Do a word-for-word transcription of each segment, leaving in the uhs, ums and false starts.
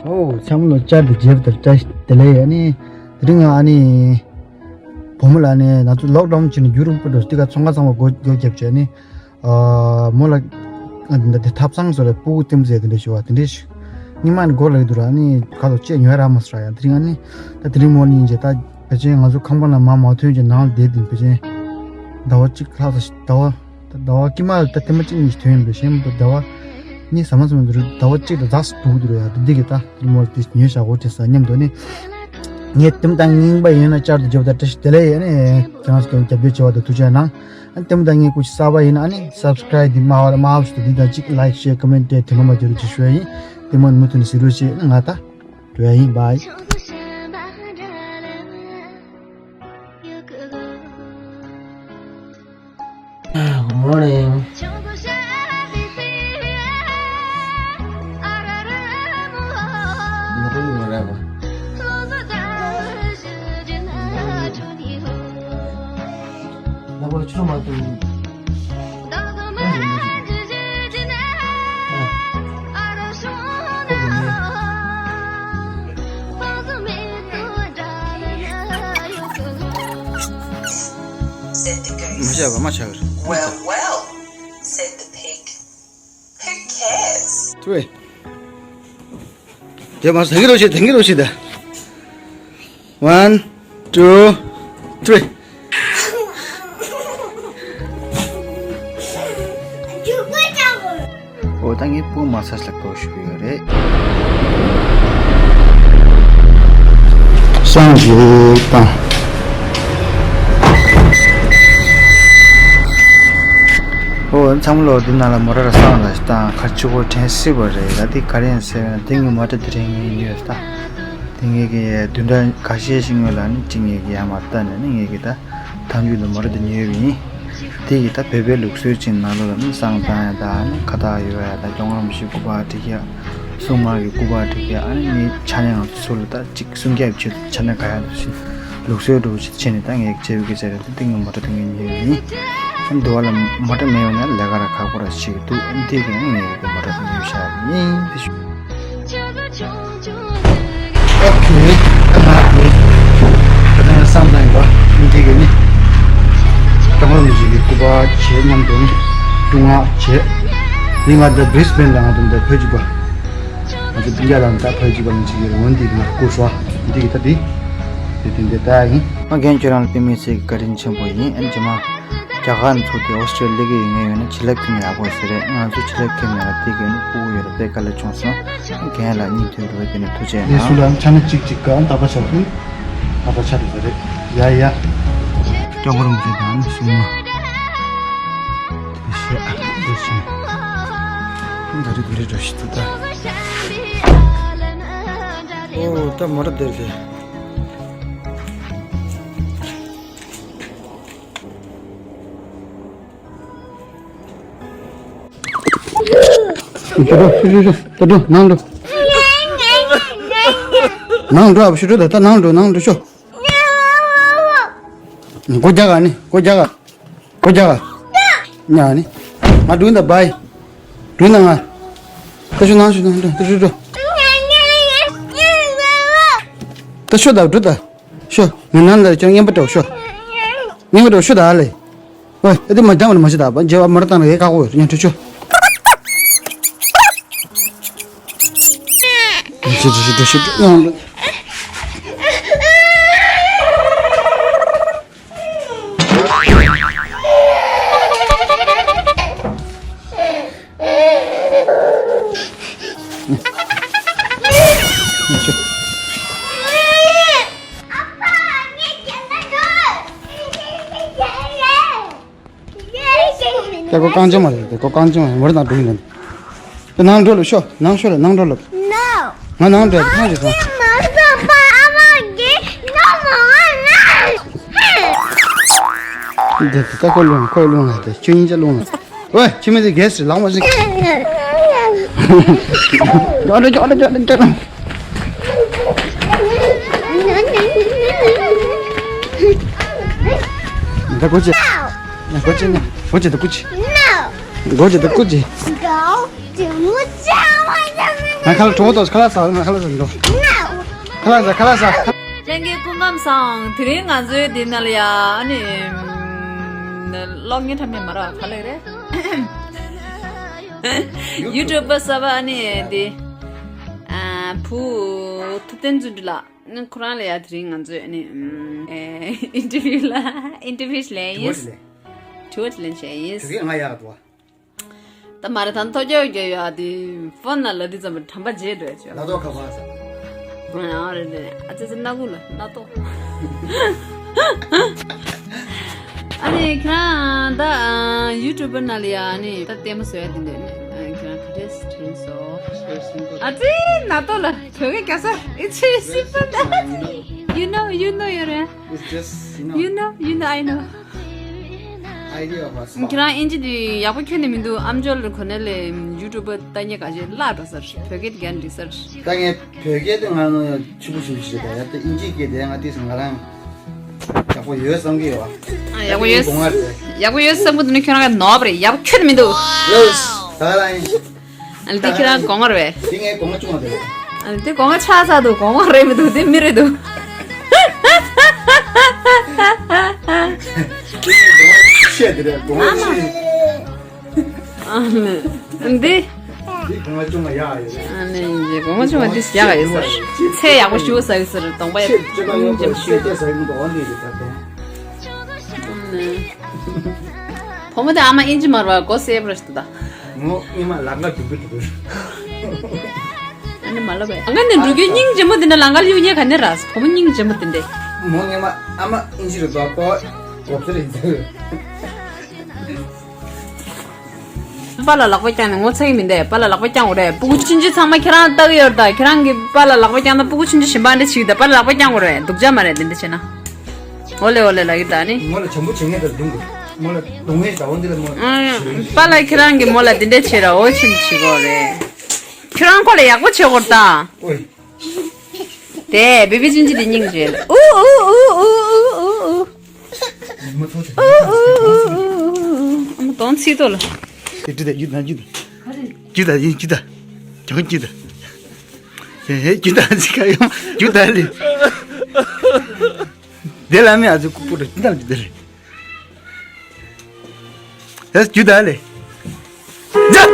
ཨོ་ཚང་མ་ལ་བཅར་དུ་བརྗེད་པ་དང་བཀྲ་ཤིས་བདེ་ལེགས། ཨ་ནི་དེ་རིང་ཨ་ནི་བུ་མོ་ལ་ནི་ང་ཚོ་ལོག་ཌའུན་བྱས་ནས་རྒྱུན་རིང་པོ་འགྲོ་དུས་ཀ་ཚོང་ཁང་ཚང་མ་སྒོ་སྒོ་བརྒྱབ་བྱས་ནི། ཨ་མོ་ལ་ཨ་འདི་འདི་ཐབ་ཚང་བཟོ་རེད། སྤུ་གུ་ལྟེམ་ཟེར་དེ་འདྲ་ཞུ་བ་དེ་འདྲ་ཞུ། སྔོན་མ་ནི་སྒོ་ལ་ཡོད་དུ་ར་ནི་ག་ལོ་ཅེས་ཉོ་ར་མ་སོ་ར་ཡ། དེ་རིང་ཨ་ནི་ད་དེ་རིང་མོ་ནི་ཡིན་རྗེས་ད་ཕལ་ཆེར་ང་ཚོ་ཁང་པ་ནང་མ་མ་ཐོན་རྗེས་ནང་ལ་བསྡད་དེ་ཕལ་ཆེར་ཟླ་བ་གཅིག་ལྷག་ས་ཟླ་བ་ད་ཟླ་བ་དཀྱིལ་མ་ལ་ད་ཐེངས་མ་གཅིག་གཉིས་ཐོན་ཡིན་པས་གཞན་པ་ཟླ་བ་གཉིས་ཟ་མ་ཟ་མ་འདུག་ཟླ་བ་གཅིག་ལ་ཛག་སུ་འདུག་འདུག་ཡ། འདི་གི་ད་དེ་རིང་མོ་ལ་དེ་ཉོས་བཞག་གོ་དྲན་ས་སྙམ་དུ་ནི། ངས་དེ་མ་ད་ངན་པ་ཡིན་ན་བཅར་དུ་བརྗེད་པ་དང་བཀྲ་ཤིས་བདེ་ལེགས། ཡིན་ནི་ཁྱེད་རང་ཚོ་རྒྱབ་སྐྱོར་བྱེད་པ་དང་ཐུགས་རྗེ་གནང་། ཨ་ལྟད་མོ་དང་ངའི་སྐུ་ཞབས་གསར་པ་ཡིན་ན་ཨ་ནི་སབ་སི་ཀ་རབ་འདི་མ་བར་མ་ཨབ་ཞུ་འདི་དང་གཅིག་ལའིཀ་ཤེར་ཀོ་མེན་ཊི་དེ་ཐུན་མོང་མ་བརྗོད་རོགས་ཅིག་ཞུ་ཡ་ཡིན། ལྟད་མོ་མུ་མཐུད་ནས་གཟིགས་རོགས་བྱེད། ང་ད་འགྲོ་ཡ་ཡིན། བཱའི། Good morning. Said the goose. Well, well, said the pig. Who cares? Three. དེ་མ་ཟ་གི་རོ་ཞིག་དེང་གི་རོ་ཞིག་ད། One, two, three. འོ་ད་ངས་སྤུ་མ་ཚར་ལ་གོ་ཞུ་གི་ཡོད་རེད། སངས་རྒྱས་དང་། འོ་ཚང་མ་ལོ་འདི་ནང་ལ་མོ་ར་ར་སངས་ལ་ཞིག་དང་ཁ་ཆུ་བོ་དྲན་སྲིད་པ་རེད། ད་འདི་ག་རེ་ཡིན་ཟེར་ན་འདི་ངའི་མོ་ཊ་དེ་རིང་ངས་ཉོས་ད། དེ་ངས་ཀྱི་བདུན་ཕྲག་འགའ་ཤས་ཤིག་སྔོན་ལ་ནི་ཅི་ངས་ཀྱི་ཡར་མར་བལྟས་ནས་ནི་ངས་ཀྱི་ད། ཐང་རྒྱུད་དུ་མོ་ར་དེ་ཉོས་པ་ཡིན། དེ་ཡིས་ད་བོད་པའི་ལུགས་སྲོལ་ཅན་ནང་ལོགས་ལ་ནི་བསང་བཏང་ཡ་དང་ནི་ཁ་བཏགས་གཡོག་ཡ་དང་སྐྱོང་རམ་ཞིག་སྐུ་པར་བྲིས་ཡ། སྲུང་མ་གི་སྐུ་པར་བྲིས་ཡ། ཨ་ནི་ངའི་ཕྱག་ལེན་ང་ཚོ་ཚུར་ལ་ད་ཅིག་སྲུང་སྐྱོབ་ཆེད་དུ་ཕྱག་ལེན་ག་ཡ་དུ་ཞིག་ལུགས་སྲོལ་འགྲོ་ཞིག་བྱས་ནས་ད་ངས་བྱས་པའི་སྐད་ཆ་རེད། དེ་ངའི་མོ་ཊ་དེ་ངས་ཉོས་ཡིན། འདི་བ་ལ་མོ་ཊ་མེད་ཡོང་ན་ལས་ཀ་ར་ཁག་པོ་ར་ཞིག་འདུག་འདི་གས་ངས་ཀྱི་མོ་ཊ་དེ་ཉོས་བཞག་ཡིན། དེ་ཞུ། ཨོ་ཁེ། ད་ང་དེ་ད་ལྟ་ང་བསམ་བཏང་ཡིན་པ། འདི་གི་ནི་སྐྱོང་རམ་ཞིག་གི་སྐུ་པར་བྱས་མཉམ་དུ་ནི་སྐུ་ངག་བྱས། འདི་ང་ད་བྷི་རི་སི་བྷེན་ལ་ང་དང་ད་ཕེབས་ཅིག་པ། ང་ཚོ་སྤུན་ཀྱག་ལ་ད་ཕེབས་ཅིག་པ་ལ་ཅིག་གི་རང་འདི་ང་སྐུ་སོ། འདི་གི་ད་འདི་འདི་དེ་འདི་ལྟ་ཡིན། ང་རྒན་ཁྱོད་རང་ལ་དཔེ་མི་སྲིད་ཀྱི་བཀའ་དྲིན་ཆེན་པོ་ཡིན། ཨ་ནི་རྗེས་མ་རྒྱ་གར་ནས་ཚུར་དེ་ཨོ་སི་ཀྲི་ལི་ཡ་སླེབས་ཀྱི་ཡོད་ན་ཡོད་ན་བྱིན་རླབས་ཁྱེར་ན་ཡག་པོ་ཟེར་རེད། ང་ཚོ་བྱིན་རླབས་ཁྱེར་མེད་ལ་དེ་གས་ནི་ཕྲུ་གུ་ཡོད་རེད་དཔེ་དཀའ་ལས་བྱུང་སོང་། རྒན་ལགས་སྙིང་ཐག་པ་ནས་ཐུགས་རྗེ་གནང་། ལས་སུ་ལ་ཆ་ནས་གཅིག་གཅིག་ག་ད་པ་ཆ་ཐུབ། ད་པ་ཆ་རེད་ཟེར་རེད། ཡ་ཡ། སྐྱོ་གོར་མི་བྱེད་དང་སུ་མ། དེ་ཤ་དེ་ཤ། ད་རེད་དེ་རེད་འགྲོ་ཤི་ཐུབ་ད། ཨོ་ད་མོ་ར་དེར་ལས། ཤོག་ཤོག་ཤོག་ཤོག་ད་འགྲོ་ནང་འགྲོ། ནང་འགྲོ་ཨ་ཤོག་འགྲོ་ད་ད་ནང་འགྲོ་ནང་འགྲོ་ཤོག་སྒོ་རྒྱག་ག་ནི་སྒོ་རྒྱག་ག་སྒོ་རྒྱག་ག་ཉ་ནི་ང་འགྲོ་ཡིན་ད་བའི་འགྲོ་ཡིན་ད་ང་ད་ཤོག་ནང་ཤོག་ནང་འགྲོ་ད་ཤོག་འགྲོ་ད་ཤོག་ད་འགྲོ་ད། ཤོ། ངའི་ནང་ལ་ཁྱོད་རྔན་པ་སྤྲོད་ཤོ། རྔན་པ་སྤྲོད་ཤོ་ད་ལེ། ཨོ་ཨེ་དེ་མ་འགྱངས་པ་མ་བྱེད་ད་པ་རྗེས་པ་མ་ར་བཏང་ན་ཡེ་ཁག་པོ་ཡོད་ཉན་ཁྲི་ཤོ། ཤི་ཤི་ཤི་ཤི་ཤི་ཡང་། ད་ཁོ་རྐང་ཅན་མ་རེད། ད་ཁོ་རྐང་ཅན་མ་རེད། མོ་ར་ནང་འགྲོ་གི་མེད། ད་ནང་འགྲོ་ལ་ཤོག་ནང་ཤོག་ལ་ནང་འགྲོ་ལ། No. ང་ནང་འགྲོ་ཡ་ཁང་ཞིག་སོང་། འདི་ད་ཁོ་རླུང་ཁོ་རླུང་ལ་དེ་ཆུ་ཡིན་ཅག་རླུང་ལ། ཝེ་ཁྱི་མི་དེ་གེ་སི་ལག་མ་ཞིག་ཅོག་ལ་ཅོག་ལ་ཅོག་ལ་ཅོག་ལ། ད་ཀོ་ཅི། ཀོ་ཅི་ནི་ཀོ་ཅི་ད་ཀོ་ཅི། ཀོ་ཅི་ད་ཀོ་ཅི། Go to the jar. ང་ཁ་ལག་གྲོགས་པོ་དང་ཁ་ལག་ཟ། ང་ཁ་ལག་ཟ་འགྲོ། ཁ་ལག་ཟ། ཁ་ལག་ཟ། ལྷན་རྒྱས་སྐུ་ཁམས་བཟང་། དེ་རིང་ང་ཚོའི་འདི་ནང་ལ་ཡ་ཨ་ནི་གློག་བརྙན་འཁྲབ་མཁན་མ་རེད། ག་ལེ་རེད། ཡུ་ཊུབ་པ་གསར་པ་ཨ་ནི་འདི་ཨ་བུ་ཐུབ་བསྟན་བརྩོན་འགྲུས་ལགས། ཁོ་རང་ལ་ཡ་དེ་རིང་ང་ཚོས་ཨ་ནི་ཨིན་ཊར་བིའུ་ལ་ཨིན་ཊར་བིའུ་ཞིག་ལེན་ཡིན། དྲི་བ་ཞིག་ལེན་བྱས་ཡིན། དྲི་བ་ང་ཡག་འདུག་བ། ད་མ་རེད། ད་ཐོ་རྒྱག་རྒྱག་ཡོད་ཨ། དེ་ཕོན་ན་ལ་དེ་ཙམ་པ་དྲན་པ་བརྗེད་འགྲོ་ཡ་ཅོ། ལ་ཏོག་ཁ་པ་ས། ཨ་རེད་རེད། ཨ་ཙི་ཙི་སྣ་ཁུག་ལ་སྣ་ཏོག་ཨ་ནི་ཁྱེད་རང་ད་ཡུ་ཊུབ་པ་ནང་ལ་ཡ་ཨ་ནི་ད་ལྟད་མོ་བཟོ་ཡ་དེ་འདྲ་ནི་ཁྱེད་རང་ག་འདྲས་དྲན་སོང་། ཨ་ཙི་སྣ་ཏོག་ལ་བོད་སྐད་རྒྱག་ས། It's very simple. You know, you know, you know. It's just, you know. You know, you know, I know. Idea of a smile. ཁྱེད་རང་ཨིན་ཇི་དེ་ཡག་པོ་ཁྱོན་ནས་མི་འདུག་ཨམ་ཅོག་ལ་གོ་ནས་ལས་ཡུ་ཊུབ་པ་ལྟ་མཁན་ག་ཅེ་བརླག་འགྲོ་ས་རེད། བོད་སྐད་དེ་རྒྱག་འགྲིག་ས་རེད། ད་ངས་བོད་སྐད་དེ་ང་ཆུ་བོ་ཞིག་ཞིག་རེད། ད་ཡ་ད་ཨིན་ཇི་སྐད་དེ་ང་དེ་སང་ང་རང་ཡག་པོ་ཡོད་བསམ་གི་ཡོད། ཨ། ཡག་པོ་ཡོད། སྒོ་ང་རེད། ཡག་པོ་ཡོད་བསམ་གི་འདུག་ན་ཁྱོད་རང་ག་ནོར་བ་རེད། ཡག་པོ་ཁྱོན་ནས་མི་འདུག་ལོས། ད་ལ་ཡིན། ཨ་ལ་དེ་ཁྱེད་རང་སྒོ་ང་རེད་པས། དེ་ངའི་སྒོ་ང་ཆུང་བ་དེ་རེད། ཨ་ལ་དེ་སྒོ་ང་ཆགས་ཚར་འདུག་སྒོ་ང་རེད་མི་འདུག་དེ་མི་རེད་འདུག་ཆེ་དེ་རེད། སྒོ་ང་ཆེ། ཨ་ནི་འདི། འདི་སྒོ་ང་ཆུང་བ་ཡག་ཡོད་རེད། ཨ་ནི་འདི་སྒོ་ང་ཆུང་བ་འདི་ཡག་ཡོད་ས་རེད། ཚལ་ཡག་པོ་ཞིག་ཟ་གི་ས་རེད། གདོང་པ་ཡག་པོ་ཞིག་ཟ་གི་འདུག་འོ་འདི་རེད་ད་དོ། བུ་མོ་དེ་ཨ་མ་ཨིན་ཇི་མ་རེད་པ། མགོ་སེར་པོ་རེད་ད། ངོ་སྙེ་མ་ལང་ཀ་འགྲོ་གི་འདུག་ཨ་ནི་མ་ལབ་པས། ཨ་ང་ནི་འགྲོ་རྒྱུ་སྙིང་རྗེ་མོ་དེ་འདྲ། ལང་ཀ་གཡུག་ཉེ་ག་ནས་རག་བུ་མོ་སྙིང་རྗེ་མོ་དེ་འདྲ། མོ་སྙེ་མ་ཨ་མ་ཨིན་ཇི་རེད་པ། ཁོ་གོབ་སེ་རེད་འདུག་པཱ་ལགས་ལག་པ་བརྐྱངས་ནས་ངོ་ཚ་གི་མིན་ཏེ། པཱ་ལགས་ལག་པ་བརྐྱངས་དགོས་རེད། སྤུ་གུ་ཆུང་ཆུང་ཚང་མ་ཁྱེད་རང་ལྟ་གི་ཡོད་རེད་ད། ཁྱེད་རང་གིས་པཱ་ལགས་ལག་པ་བརྐྱངས་ན་སྤུ་གུ་ཆུང་ཆུང་གཞན་པ་འདྲ་བྱེད་ཀྱི་ད། པཱ་ལགས་ལག་པ་བརྐྱངས་དགོས་རེད། སྡུག་ཅག་མ་རེད་དེ་འདྲ་བྱས་ན། འོ་ལེ་འོ་ལེ་ལབ་ཀྱི་ད་ནི། མོ་ལ་བྱམས་པོ་བྱེད་མཁན་དང་སྡུག་གི། མོ་ལ་གདོང་ལེན་བྱ་བ་འདི་ལ་མོ་ཨ། པཱ་ལགས་ཁྱེད་རང་གིས་མོ་ལ་འདི་འདྲ་བྱེད་ར། འོ་ཆི་འདྲ་བྱེད་དགོས་རེད། ཁྱེད་རང་ཁོ་ལ་ཡག་པོ་བྱེད་དགོས་རེད་ད། ཨོའི། དེ་བི་བི་ཅིན་ཅི་དེ་སྙིང་རྗེ་ལ། ཨུ་ཨུ་ཨུ་ཨུ། ཨ་མ་གདོང་ཚིག་ཏོ་ལ། དེ་འདྲ་ད་ཡུད་ན་ཡུད། རྒྱུ་ད་ཡིན་རྒྱུ་ད། གྱོང་རྒྱུ་ད། ཧེ་ཧེ་རྒྱུ་ད་ཅི་ག་ཡོང་རྒྱུ་ད་ལི། དེ་ལ་མི་ཨ་ཙི་ཀུ་ཀུ་རེ་རྒྱུ་ད་རྒྱུ་ད་རེ། ཨེ་རྒྱུ་ད་ལི། རྒྱུ།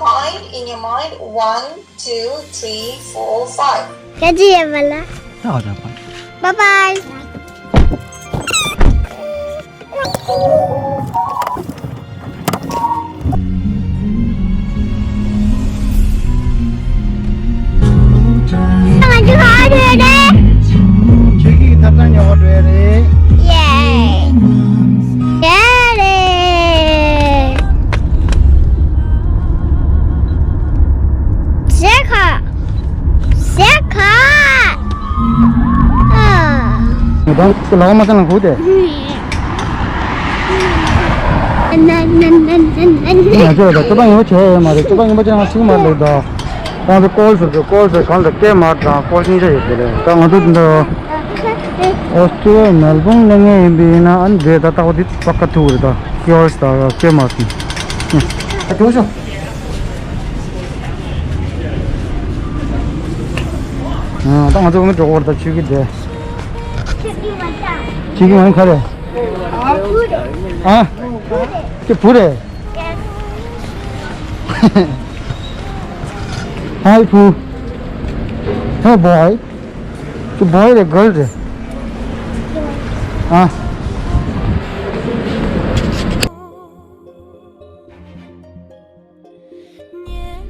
Mind in your mind. One, two, three, four, five. Bye bye. ཁྱེད་ཀྱི་ཐབ་ཚང་ཉོ་བར་འགྲོ་ཡ་རེད། ཡེ། ཡེ་རེད། ཟས་ཁ། ཟས་ཁ། ཨ། ང་ད་ལག་པ་མ་སང་ན་ཁུག་དེ། ང་ཚོས་ད་སྤྱོད་པ་ངན་པ་བྱས་ཡོད་མ་རེད། སྤྱོད་པ་ངན་པ་བྱས་ན་ང་ཚིག་མ་ལེགས་ད། ད་ང་ཚོ་ཀོལ་ཟེར་དུས་ཀོལ་ཟེར་གང་ལ་སྐད་མར་དང་ཀོལ་ཤིང་ཆ་ཡོད་དེ་རེད། ད་ང་ཚོ་འདི་འདྲ་ཨོ་སི་ཀྲི་ཡ་མེལ་བོན་གླེང་མཁན་ཡིན་པ་ཡིན་ན་ཨ་ནི་འདི་ད་ལྟ་བ་འདི་པ་ཀ་ཐུག་རེད། ད་ཀོལ་ཟེར་ད་སྐད་མར་དང་། ཨ་ཐུག་ཤོག་ཨ་ད་ང་ཚོ་མི་འགྲོ་བར་ད་ཆུ་གི་འདི། ཆུ་གི་མ་ཡིན་ཁ་རེད། ཨ། ཁྱེད་བུ་རེད། Hi བུ། Hey boy. ཁྱེད་boy རེད་girl རེད། ཨ།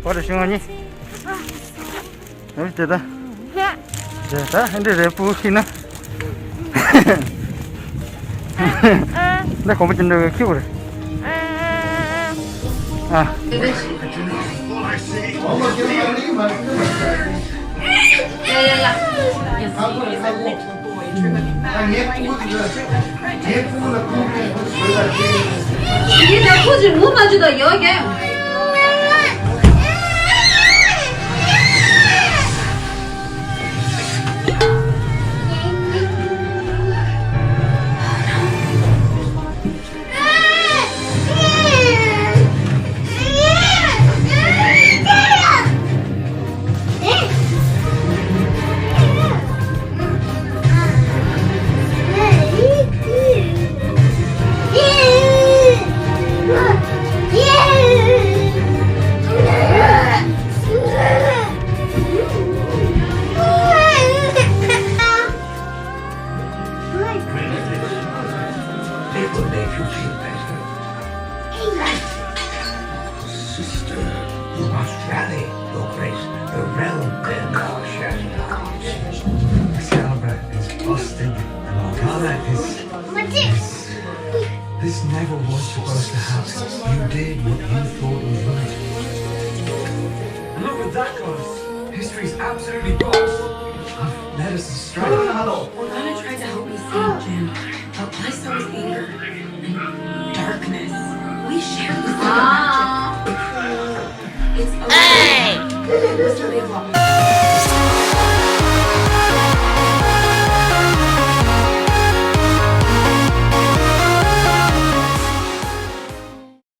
བར་དུ་ཤིང་བ་གཉིས། ཨ་ནི་དེ་ད། དེ་ད་ཧན་འདྲེ་རེ་སྤུ་ཤིང་ན། འདི་གོམ་པ་ཅི་འདྲ་ཁྱི་བོ་རེད། ཨ། will make you feel better. Sister, you must rally your grace. The realm bears our shadow. Excalibur is busted, and Morgana is, is. This never was supposed to happen. You did what you thought was right. And look what that got us. History's absolutely boxed. I've led us astray. Hello. Morgana tried to help me save Jim, but I saw his anger and darkness. We share the same magic. It's okay.